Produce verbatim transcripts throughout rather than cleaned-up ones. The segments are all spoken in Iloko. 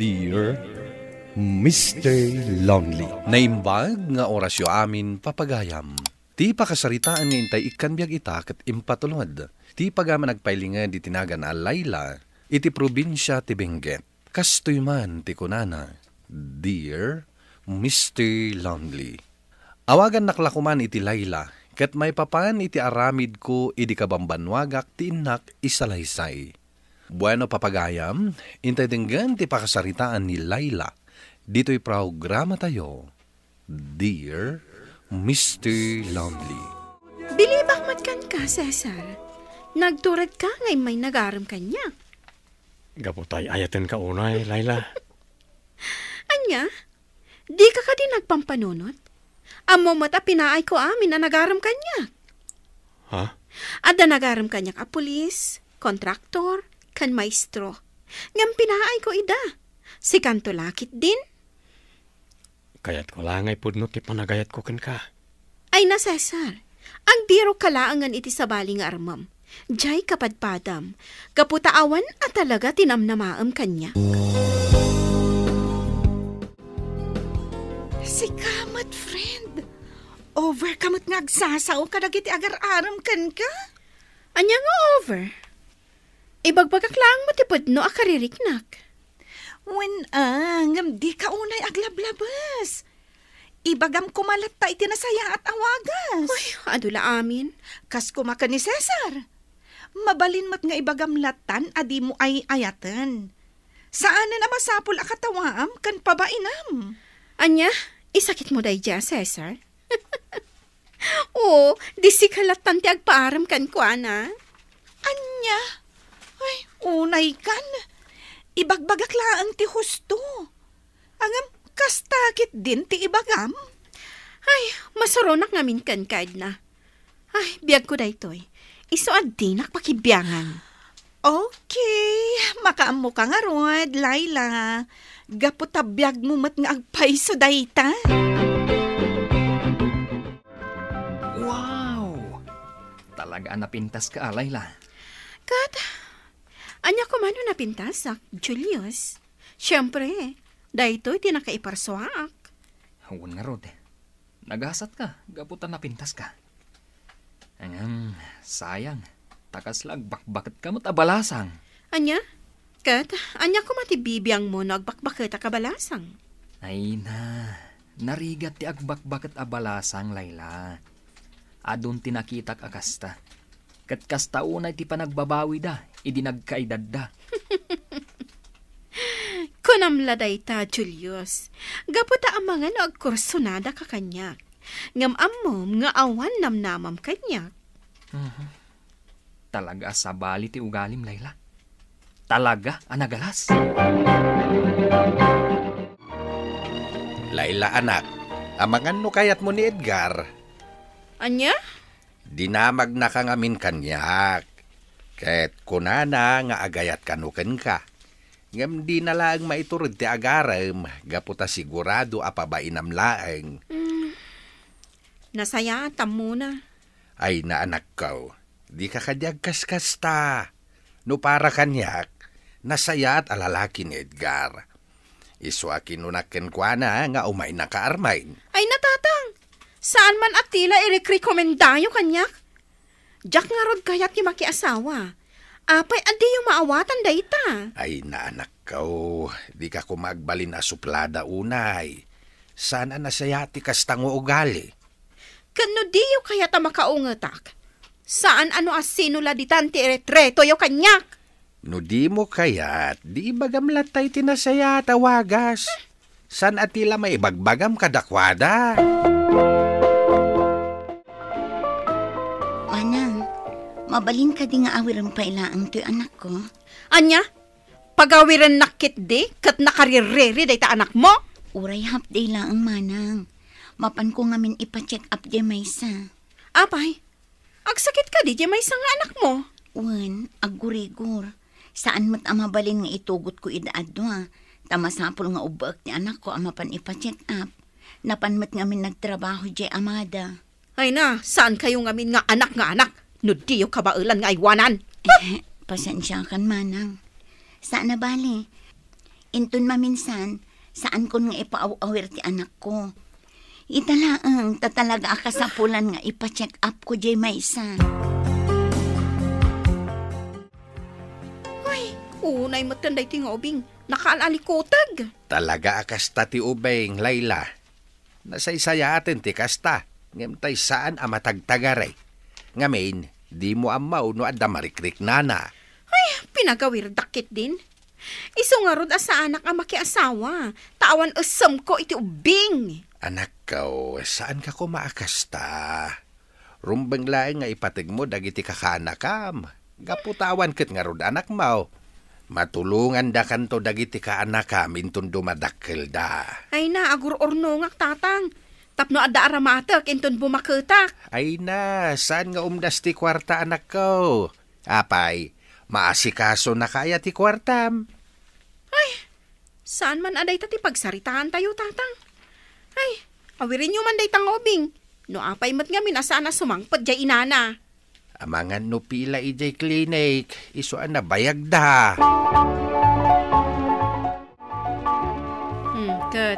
Dear Mister Lonely. Naimbag nga orasyo amin, papagayam. Ti pakasaritaan nga intay ikkan biag ita ket impatulod. Ti pagaman agpailinged iti nagan a Laila iti probinsia ti Benguet. Kastoy man ti kunana, Dear Mister Lonely. Awagannak la koman iti Laila, ket maipapan iti aramidko idi kabambannuagak ti innak isalaysay. Bueno, papagayam, intay denggen ti pakasaritaan ni Laila ditoy programatayo, Dear Mister Lonely. Bilibak met kenka, Cesar. Nagturedka nga immay nagarem kaniak. Gapu ta ay-ayatenka unay, Laila. Ania? Dika kadi nagpampanunot? Ammom met a pinaayko amin a nagarem kaniak. Ha? Adda nagarem kaniak a pulis, kontraktor, ken maestro. Ngem pinaayko ida. Sikanto la ketdin. Kayatko la nga ipudno ti panagayatko kenka. Ay na, Cesar, agbirokka laengen iti sabali nga armem. Diay kapadpadam, gapu ta awan a talaga ti namnamaem kaniak. Sika met, friend. Over ka met nga agsasao kadagiti agar-arem kenka? Ania nga over? Ibagbagak laeng met ti pudno a kaririknak. Wen a, ngem dika unay aglablabes. Ibagam koma latta iti nasayaat a wagas. Uy, adu la amin. Kas koma ken ni Cesar. Mabalin met nga ibagam lattan a dimo ay-ayaten. Saanen a masapul a katawaam ken pabainam. Ania, isakitmo daydiay a Cesar? Oo, di sika lattan ti agpaarem kenkuana. Ania? Ay, unay kan. Ibagbagak laeng ti husto. Ngem, kasta ketdin ti ibagam? Ay, masuronak ngamin kenka, Edna. Ay, biagko daytoy. Isu a dinak pakibiangan. Okay, makaammoka ngarud, Laila. Gapu ta biagmo met nga agpayso dayta. Wow! Talaga a napintaska, Laila. Ket, ania koma no napintasak, Julius? Siempre, daytoy ti nakaiparsuaak. Wen ngarud. Nagasatka gapu ta napintaska. Ngem, sayang, ta kasla agbakbaketka met a balasang. Ania? Ket, ania koma ti bibiangmo no agbakbaketak a balasang? Ay na, narigat ti agbakbaket a balasang, Laila. Adun ti nakitak a kasta. Ket kasta unay ti panagbabawida idi nagkaedadda. Kunam la dayta, Julius. Gapu ta amangan no agkursunadaka kaniak. Ngem ammom nga awan namnamam kaniak. Mhm. Talaga a sabali ti ugalim, Laila. Talaga a nagalas. Laila, anak, amangan no kayatmo ni Edgar. Ania? Dinamagnaka ngamin kaniak, ket kunana nga agayat kano kenka. Ngem dina laeng maitured ti agarem gapu ta sigurado a pabainam laeng. Mm. Nasayaat ammona. Ay, naanakko, dika kadi agkaskasta. No para kaniak, nasayaat a lalaki ni Edgar. Isu a kinunak kenkuana nga umaynaka armen. Ay, natatang! Saan man a tila irekrekomendayo kaniak? Diak ngarud kayat ti makiasawa. Apay a diyo maawatan dayta? Ay, naanakko, dika koma agbalin a suplada unay. Saan a nasayaat ti kasta nga ugali. Ket no diyo kayat a makaungetak, saan a no asino la ditan ti iretretoyo kaniak? No dimo kayat, di ibagam latta iti nasayaat a wagas. Saan a tila maibagbagam kadakuada? Manang, mabalin kadi nga awirem pay laeng toy anakko? Ania? Pagawirennak ketdi ket nakarirreri dayta anakmo? Uray half day laeng, manang. Mapanko ngamin ipa-check up diay maysa. Apay, agsakit kadi diay maysa nga anakmo? Wen, aggurigor. Saan met a mabalin nga itugotko ida a dua, ta masapul nga ubbeek ti anakko a mapan ipa-check up. Napan met ngamin nagtrabaho diay amada. Ay na, saan kayo ngamin nga anak nga anak, no diyo kabaelan nga aywanan? Eh, pasensiakan, manang. Saan a bale. Inton maminsan, saankon nga ipaaw-awir ti anakko. Ita laeng ta talaga a kasapulan nga ipa-check up ko jay maysa. Ay, unay met ken daytoy nga ubing. Nakaal-alikuteg. Talaga a kasta ti ubing, Layla. Nasaysayaaten ti kasta, ngem tay saan a matagtagari. Ngamin, dimo ammo no adda marikriknana. Ay, pinagawirdak ketdin. Isu ngarud a saanak a makiasawa, ta awan essemko iti ubbing. Anakko, saanka koma a kasta. Rumbeng laeng nga ipategmo dagiti kakaanakam. Gapu ta awan ket ngarud anakmo. Matulongandakanto dagiti kaanakam inton dumadakkelda. Ay na, agur-urnongak, tatang. Tapno adda aramatek inton bumaketak. Ay na, saan nga umdas ti kuarta, anakko? Apay, maasikasonaka aya ti kuartam? Ay, saan man a dayta ti pagsaritaantayo, tatang. Ay, awirenyo man dayta nga ubing. No apay met ngamin a saan a sumangpet jay inana. Amangan no pila idiay clinic, isu a nabayagda. Hmm, ket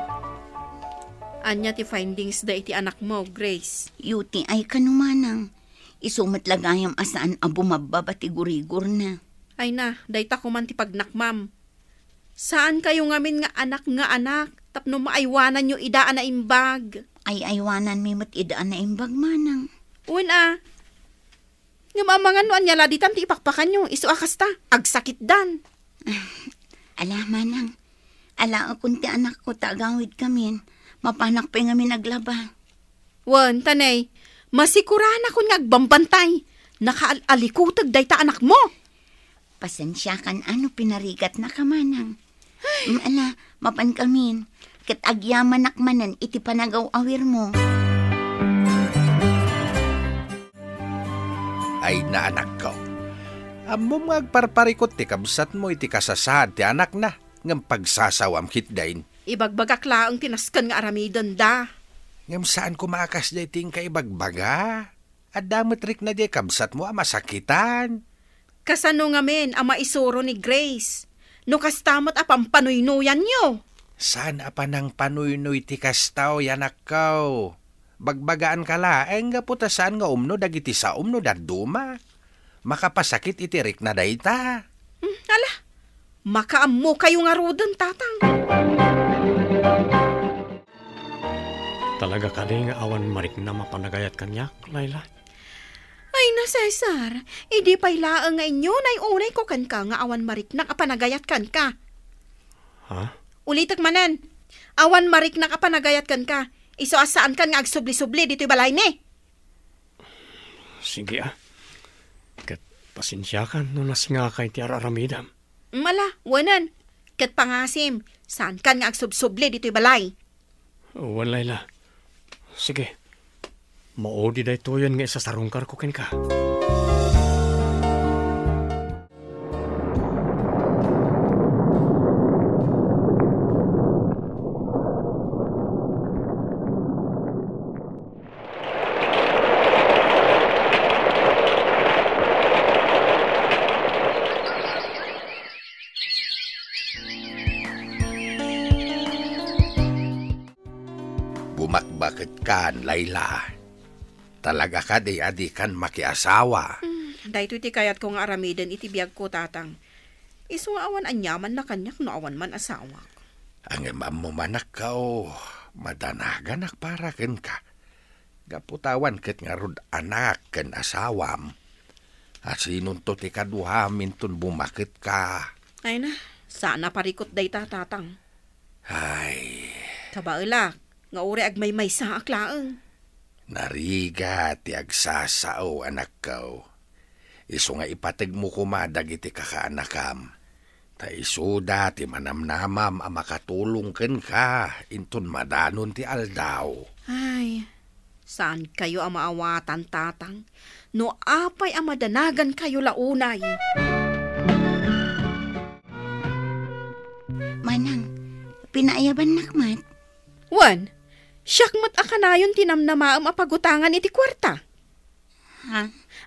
ania ti findings da iti anakmo, Grace? U T I kano, manang. Isu met la gayam a saan a bumabbaba ti gurigorna. Ay na, dayta koman ti pagnakmam. Saankayo ngamin nga anak nga anak tapno maaywananyo ida a naimbag. Ay-aywananmi met ida a naimbag, manang. Wen a. Ngem amangan no ania la ditan ti ipakpakanyo, isu a kasta, agsakitdan. Ala, manang. Alaekon ti anakko ta agawidkamin. Mapanak pay ngamin aglaba. Wen, ta ne, masikuranakon nga agbambantay. Nakaal-alikuteg dayta anakmo. Pasensiakan a no pinarigatnaka, manang. Ay. Mm, ala, mapankamin. Ket agyamanak manen iti panagaw-awirmo. Ay, naanakko. Ammom nga agparparikut ti kabsatmo iti kasasaad ti anakna, ngem pagsasawam ketdin. Ibagbagak laeng ti nasken nga aramidenda. Ngem saan koma a kasdiay ti inka ibagbaga. Adda met rikna diay kabsatmo a masakitan. Kasano ngamin a maisuro ni Grace no kasta met a pampanuynuyanyo? Saan a panangpanuynoy ti kasta, anakko. Bagbagaanka laeng gapu ta saan nga umno dagiti saom no dadduma. Makapasakit iti rikna dayta. Hmm, ala, makaammokayo ngaruden, tatang. Talaga kadi nga awan mariknam a panagayat kaniak, Layla? Ay na, Cesar, idi pay laeng nga inyunay-unayko kenka nga awan mariknak a panagayat kenka. Ha? Ulitek manen, awan mariknak a panagayat kenka, isu a saankan nga agsubli-subli ditoy balaymi. Sige, a. Ket pasensiakan no nasingaka iti ar-aramidam. Mala, wen. Ket pangasim, saankan nga agsubsubli ditoy balay. Wen, Layla. Sige. Maudi daytoyen nga isasarungkarko kenka. Bumakbaketkan, Layla. Talaga kadi a dikan makiasawa? Hmm, daytoy ti kayatko nga aramiden iti biagko, Tatang. Isu nga awan aniamanna kaniak no awan man asawak. Ngem ammo, anakko, madanaganak para kenka. Gapu ta awan ket ngarud anak ken asawam. A sinonto ti kaduam inton bumaketka? Ay na, saan a parikut dayta, Tatang. Ay. Kabaelak, nga uray agmaymaysaak laeng. Narigat ti agsasao, anakko. Isu nga ipategmo koma dagiti kakaanakam. Ta isuda ti manamnamam a makatulong kenka inton madanon ti aldaw. Ay, saankayo a maawatan, Tatang, no apay a madanagankayo la unay. Manang, pinaayabannak met? Wen, siak met a kanayon ti namnamaem a pagutangan iti kuarta. Ha?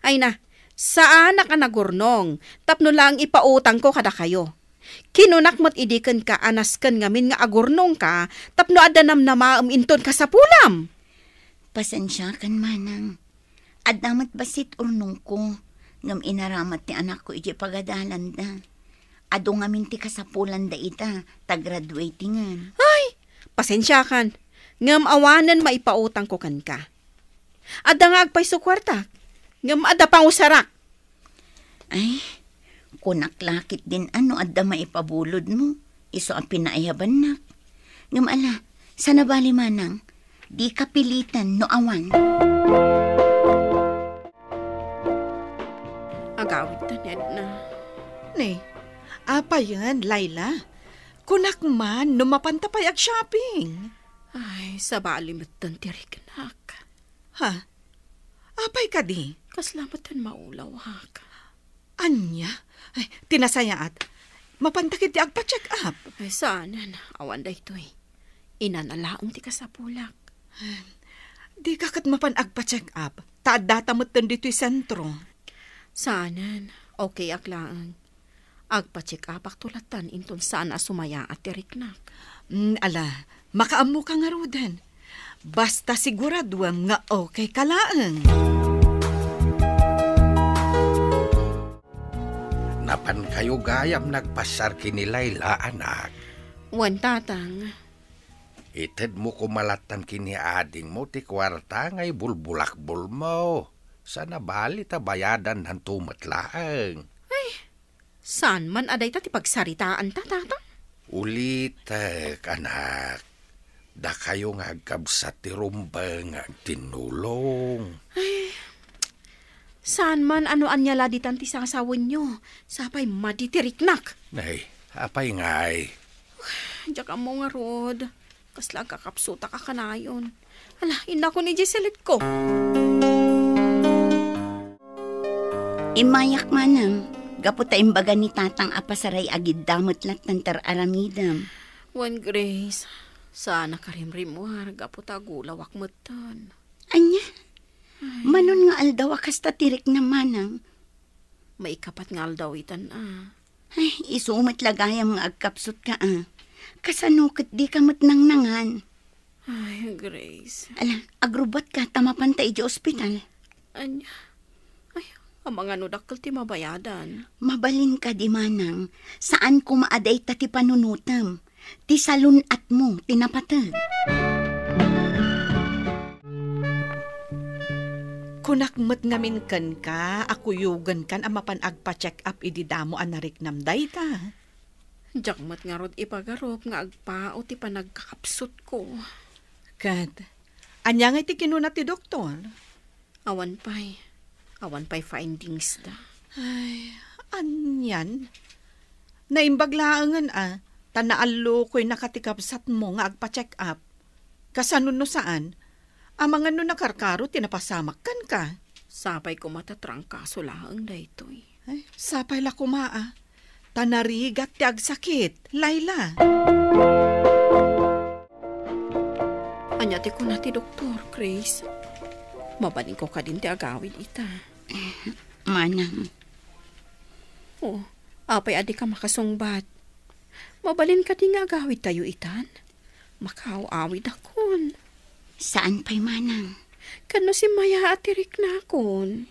Ay na, saanak a nagurnong tapno laeng ipautangko kadakayo. Kinunak met idi kenka a nasken ngamin nga agurnongka tapno adda namnamaem inton kasapulam. Pasensiakan, manang. Adda met bassit urnongko, ngem inaramat ti anakko idiay pagadalanda. Adu ngamin ti kasapulanda ita, ta graduatingan. Ay, pasensiakan. Ngem awanen maipautangko kenka. Adda nga agpayso kuartak, ngem adda pangusarak. Ay, kunak la ketdin a no adda maipabulodmo, isu a pinaayabannak. Ngem ala, sana bali manang, dika piliten no awan. Agawidta ni Edna. Ni, apayen, Laila? Kunak man no mapanta pay ag-shopping. Ay, sabali metten ti riknak. Ha? Apay kadi? Kasla metten maulawak. Ania? Ay, ti nasayaat. Mapanta ketdi agpa-check up? Ay, saanen. Awan daytoy. Inana laeng ti kasapulak. Dika ket mapan agpa-check up. Ta addata metten ditoy sentro. Saanen. Okay ak laeng. Agpa-check-upakto lattan inton saan a sumayaat ti riknak. Mm, ala, makaammoka ngaruden. Basta siguraduem nga okay ka laeng. Napankayo gayam nagpassar ken ni Laila, anak? Wen, tatang. Itedmo koma lattan ken ni adingmo ti kuarta nga ibulbulakbolmo. Sana bali ta bayadannanto met laeng. Ay, saan man a dayta ti pagsaritaanta, tatang? Ulitek, anak. Dakayo nga agkabsat ti rumbeng nga agtinnulong. Ay, saan man a no ania la ditan ti sasawenyo. Sapay madi ti riknak. Ay, apay ngay? Diak ammo ngarud. Kasla agkakapsutak a kanayon. Ala, innakon idiay seletko. Immayak manang, gapu ta imbaga ni tatang a pasaray a gidda met lattan ti ar-aramidem. Wen, Grace, saan a karimrimmuar gapu ta agulawak metten. Ania? Ay. Manon nga aldaw a kasta ti riknam manang? Maikapat nga aldaw itan a. Ay, isu met la gayam nga agkapsutka a. Kasano ket dika met nangnangan? Ay, Grace. Ala, agrubbuatka ta mapanta idiay ospital. Ania? Ay, amangan no dakkel ti mabayadan. Mabalin kadi manang, saan koma a dayta ti panunotem. Ti salun-atmo ti napateg. Kunak met ngamin kenka a kuyogenkan a mapan agpa-check up idi damo a nariknam dayta. Diak met ngarud ipagarup nga agpao ti panagkakapsutko. Ket, ania ngay ti kinuna ti doktor? Awan pay. Awan pay findings da. Ay, anian? Naimbag laengen a, ta naallokoynaka ti kabsatmo nga agpa-check up. Kasano no saan? Amangan no nakarkaro ti napasamak kenka. Sapay koma ta trangkaso laeng daytoy. Ay, sapay la koma a. Ta narigat ti agsakit, Laila. Ania ti kuna ti doktor, Grace? Mabalinko kadin ti agawid ita? Manang. Oh, apay a dika makasungbat? Mabalin kadi nga agawidtayo itan? Makaaw-awidakon. Saan pay manang. Ken no simmayaat ti riknakon?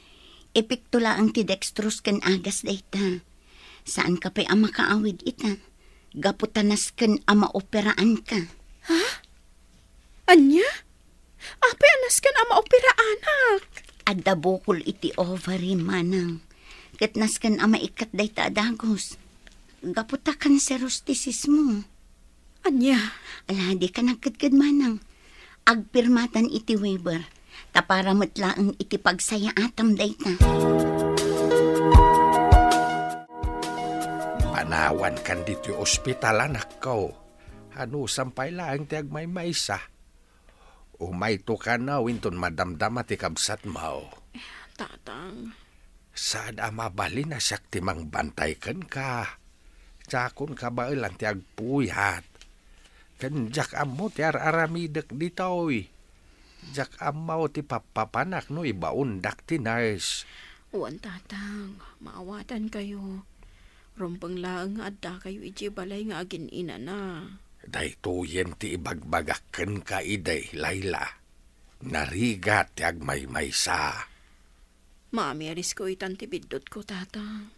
Epekto laeng ti dextrose ken agas dayta. Saanka pay a makaawid ita. Gapu ta nasken a maoperaanka. Ha? Ania? Apay a nasken a maoperaanak? Adda bukol iti ovary, manang. Ket nasken a maikkat dayta a dagus. Gapu ta kanseros ti sismo. Ania? Ala, dika nagkedked manang. Agpirmatan iti waiver. Ta para met laeng iti pagsayaatam dayta. Panawankan ditoy ospital, anakko. Anusam pay laeng ti agmaymaysa. Umayto kano inton madamdama ti kabsatmo. Tatang. Saan a mabalin a siak ti mangbantay kenka. Diakon kabaelan ti agpuyat. Ken diak ammo ti ar-aramidek ditoy. Diak ammo ti pappapanak no ibaondak ti nurse. Wen, tatang, maawatankayo. Rumbeng laeng nga addakayo idiay balay nga agin-inana. Daytoyen ti ibagbagak kenka idi, Laila. Narigat ti agmaymaysa. Maamirisko itan ti biddutko, Tatang.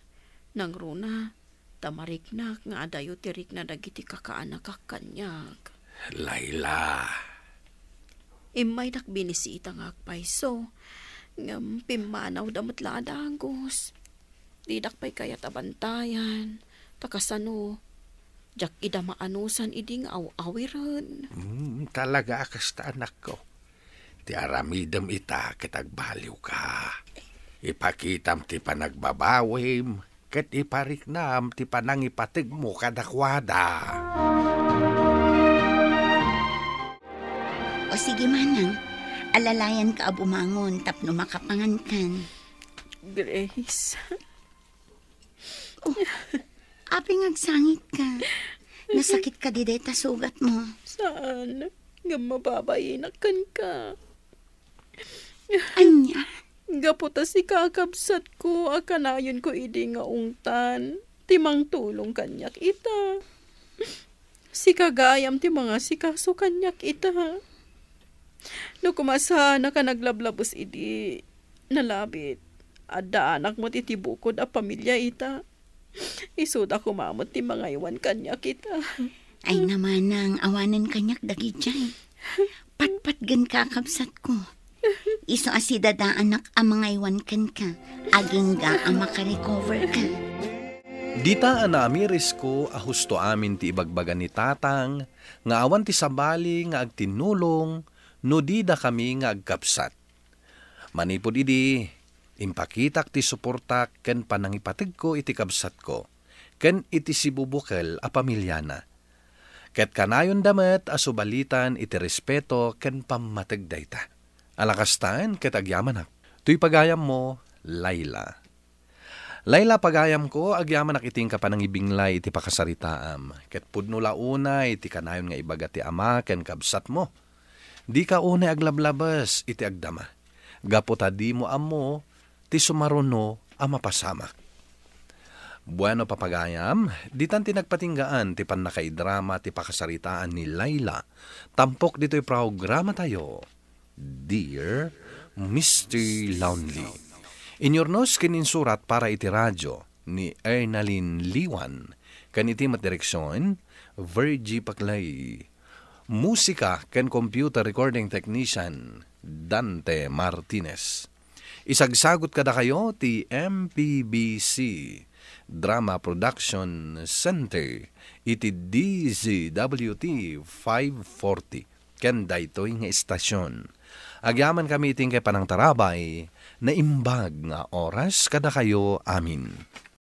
Nangruna, ta mariknak nga adayo ti rikna dagiti kakaanakak kaniak. Laila. Immaydak binisita nga agpayso, ngem pimmanawda met la a dagus. Didak pay kayat a bantayan, ta kasano, diak ida maanusan idi nga aw-awiren. Hmm, talaga a kasta, anakko. Ti aramidem ita ket agbaliwka. Ipakitam ti panagbabawim, ket ipariknam ti panangipategmo kadakuada. O sige, Manang, alalayanka a bumangon tapno makapangankan. Grace. Oh, apay nga agsangitka? Nasakit ka di dayta sugatmo? Saan? Ngem mababainak kenka. Ania? Gapu ta sika a kabsatko a kanayonko idi nga ungtan ti mangtulong kaniak ita. Sika gayam ti mangasikaso kaniak ita. No koma saannak a naglablabes idi, nalabit, addaanak met iti bukod a pamilia ita. Isuda koma met ti mangaywan kaniak ita. Ay, Manang, awanen kaniak dagidiay. Patpatgenka, kabsatko. Isu a sidadaanak a mangaywan kenka, agingga a makarecover ka. Dita a naamirisko a husto amin ti ibagbaga ni Tatang nga awan ti sabali nga agtinnulong no dida kami nga agkabsat. Manipud idi, impakitak ti suportak ken panangipategko iti kabsatko ken iti sibubukel a pamiliana. Ket kanayonda met a subalitan iti respeto ken pammateg dayta. Alakastan ket agyamanak. Toy pagayammo, Laila. Laila, pagayamko, agyamanak iti inka panangibinglay iti pakasaritaam. Ket pudno la unay ti kanayon nga ibaga ti ama ken kabsatmo. Dika unay aglablabes iti agdama, gapu ta dimo ammo ti sumaruno a mapasamak. Bueno, papagayam, ditan ti nagpatinggaan ti pannakaidrama ti pakasaritaan ni Laila tampok ditoy programatayo, Dear Mister Lonely. Inyurnos ken insurat para iti radyo ni Ernalyn Liwan, ken iti met direksion, Virgie Paclay. Musika ken computer recording technician, Dante Martinez. Isagsagut kadakayo ti M P B C Drama Production Center iti D Z W T five forty ken daytoy nga istasion. Agyamankami iti inkay panangtarabay, naimbag nga oras kadakayo amin.